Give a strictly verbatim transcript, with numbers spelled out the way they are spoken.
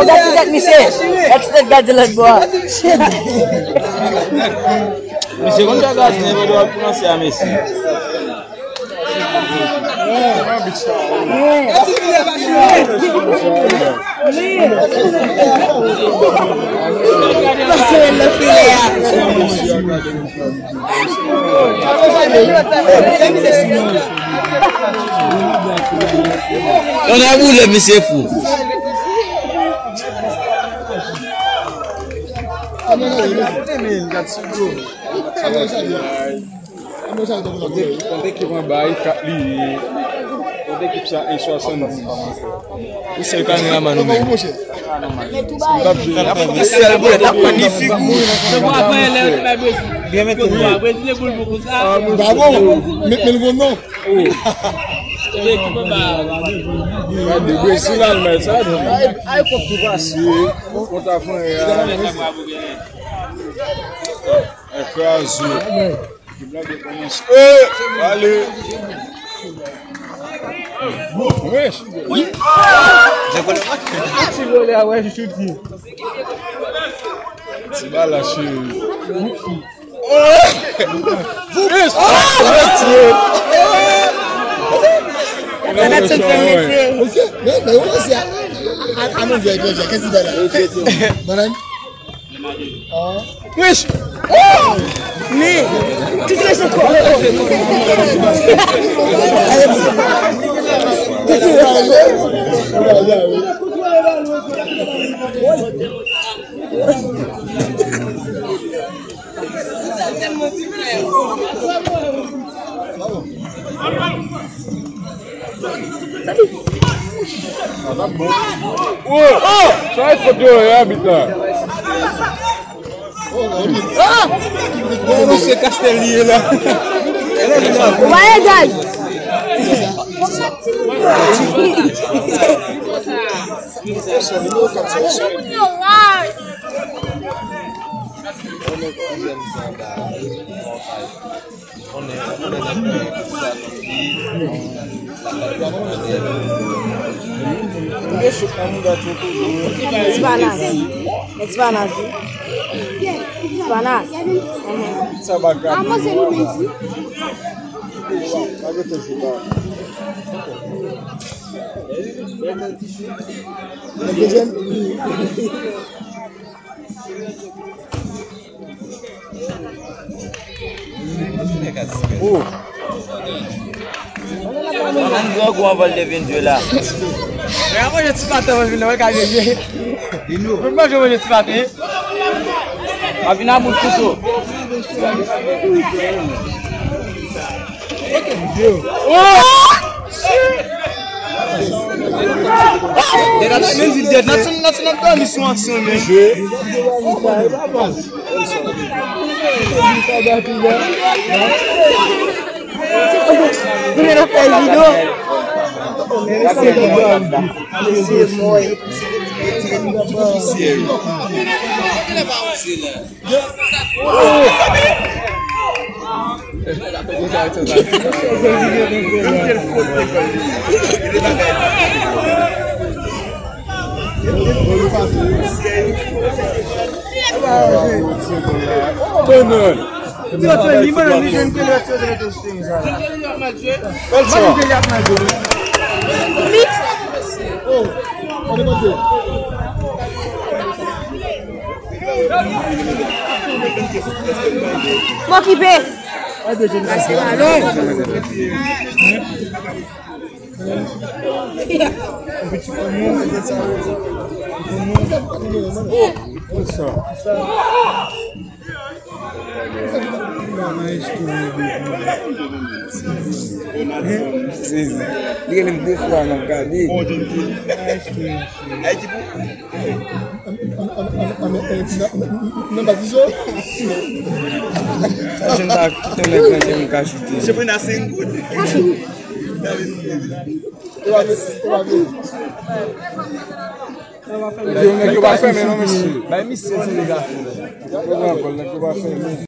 Gad ti tèt misye. Gad ti tèt gade lòt bò a. Misye konn sa gade, men dwa kòmanse a mesye. Ann a boule misye fou. Kont ekip anba e kat li ye. Kont ekip sa en swasanndiz. Ou sèl ka nan laman nou menm. Sèl boulèt ap pran ni figi. Bravo. Met men gwo non. Gade Brezil al mèt sa. Ay kont tou pase. Kont afwen ya. Ekraze. Eh, ale. Wesh. Ti vole a wè chouti. Ti bala cheri. Wesh. Mesye, men, men, men, mesye. Mesye, men, men, mesye, a, a, a nou jwe, jwe, jwe, kèsi bèl la. Manan. Wesh! Men, ti ti mesye twò. Sa e foto yo, abit la. Misye Castel li ye la. Voye dèy. Nèg Tipanas. Nèg Tipanas, wi. Tipanas. Sa baka. Ann grangou anvan l te vin jwe la. Men a manje ti paten mwen vin nan, mwen ka jwe. Mwen manje, manje ti paten. A vin a bout kouto. Dead, ap menm di dead, n ap, n ap, n ap dòmi sou aksyon, men. Vin nan fè video. Mesye mwen. M okipe. Li gen menm de fwa nan gade. Nan batizo. Sa jwenn ta kite nèg nan jem ka choute. Yo, nèg yo pa fèmen non, mesye. Bay misye ti nèg la. Yo pran gòl, nèg yo pa fèmen.